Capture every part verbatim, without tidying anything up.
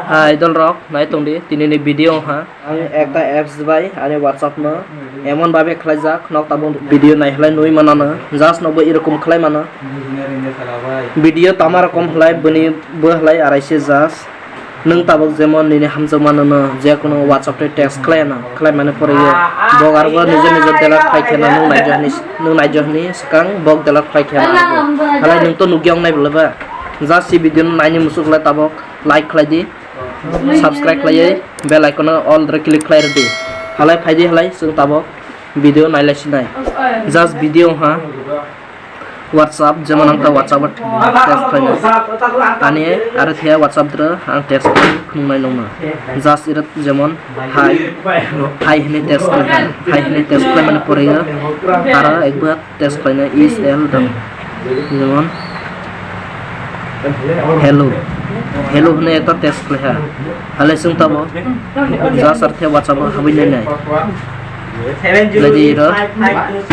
Hai idol rok, nai tong di, tini ni video ha. Ang ekta apps bai ani WhatsApp no emon babe khlaijak, nok tabuk video nai halai nui manano, just nokbo irokom khlai mano. Video tama rokom halai, bini bo halai arai se just. Nwng tabuk jemon nini hamjakma nono je kono WhatsApp tei text khlai ano, khlai mani pore o bok arbo nijo nijo delete khlai khe no nwng naijo hwnwi, nwng naijo hwnwi swkang bok delete khlai khe ano arbo. Halai nwng to nukya wngnai bwlai ba. Just si video no naini muchuk khlai tabuk like khlai di, subscribe khlaiwi bell icon o all dre click khlai rwdi. Halai phaidi halai chwng tabuk video nailai sinai. Just video ha WhatsApp, jemon ang ta WhatsApp o text khlainai. Ani aro the WhatsApp dre ang text phunuknai nongno. Just iro jemon hi, hi hwnwi text khlainai. Hi hwnwi text khlaimani pore o aro ekbar text khlainai is el dam. Jemon hello, hello hwnwi ekta text khlaiha. Halai chwng tamo just aro the WhatsApp o habwi nainai. Naidi iro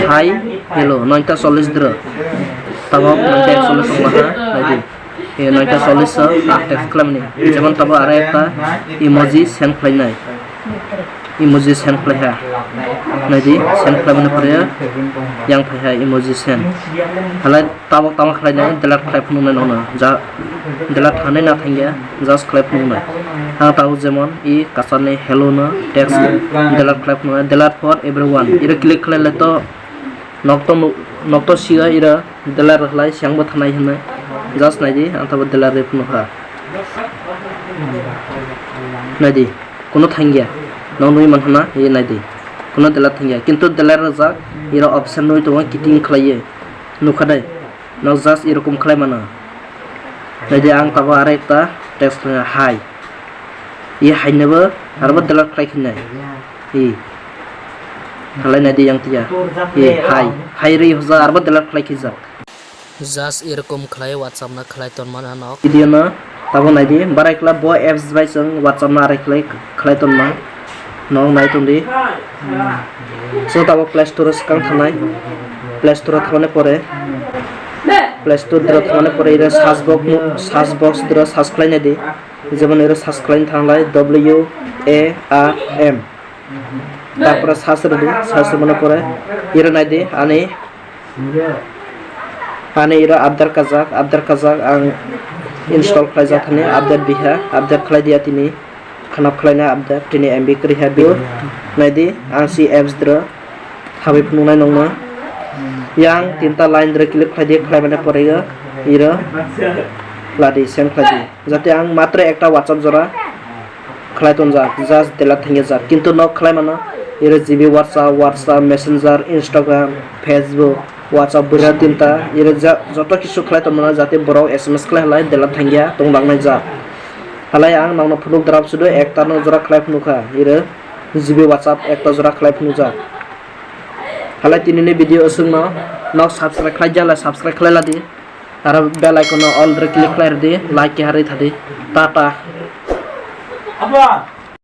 hi hello noita chollish dro. Tamo noita chollish wngma ha naidi. Noita chollish o ang text khlaimani. Jemon tamo aro ekta emoji send khlainai. Emoji send khlaiha. Naidi send khlaimani pore yang phaiha emoji send. Halai tabuk tamo khlainai delete khlai phunuknai nongno. Ja delete hanai na thangya just khlai phunuknai. Ang tabuk jemon i kasarni hello no text delete khlai phunuknai, delete for everyone. Iro click khlai le to nok to nu-, nok to siya iro delete khlai siyang bo thanai hinwi. Just naidi ang tabuk delete rwi phunukha. Naidi. Kuno thangya. Nong nui manhana, ye naidi. Kuno delete thangya. Kintu delete rwjak, iro option nui tongo kiting khlaiye. Nukha dai. Nok just irokom khlai mano. Naidi ang tabo aro ekta text khlai hi. Ye hi nebo, arbo delete khlai khinai. Ye. Halai naidi yang tiya. Ye hi. Hi ri hoja arbo delete khlai khijak. Just irokom khlai WhatsApp no khlai tonmana nok. Video no tabo naidi, barai kla bo apps bai chwng WhatsApp no arai khlai, khlai tonma. Nok nai tongdi. So tabo Play Store o swkang thanai. Play Store o thangmani pore, Play Store dro thangmani pore iro search box, search box dro search khlai naidi. Jemon iro search khlai thanglai W A R M. Tarpore search rwdi, search rwmani pore iro naidi ani, ani iro update kajak, update kajak ang install khlaijak thani update biha, update khlai diya tini, khanap khlaina update tini M B kwrwiha biya. Naidi ang si apps dro habwi phunuknai nongno. Yang tinta line dro click khlai di, khlaimani pore iro ladi send khlai di. Jate ang matro ekta WhatsApp jora khlai tonjak, just delete thangya jak. Kintu nok khlai mano, iro G B WhatsApp, WhatsApp, Messenger, Instagram, Facebook, WhatsApp, bwrha tinta, iro ja-, joto kisu khlai tongmano, jate borok S M S khlai halai delete thangya tong langnai jak. Halai ang nokno phunuk drap sudo ekta no jora khlai phunukha, iro G B WhatsApp ekta jora khlai phunukjak. Halai tinini video aswkno, nok subscribe khlai jala subscribe khlai ladi. Aro bell icon no all dre click khlai rwdi, like keha rwi thadi. Tata. Abo.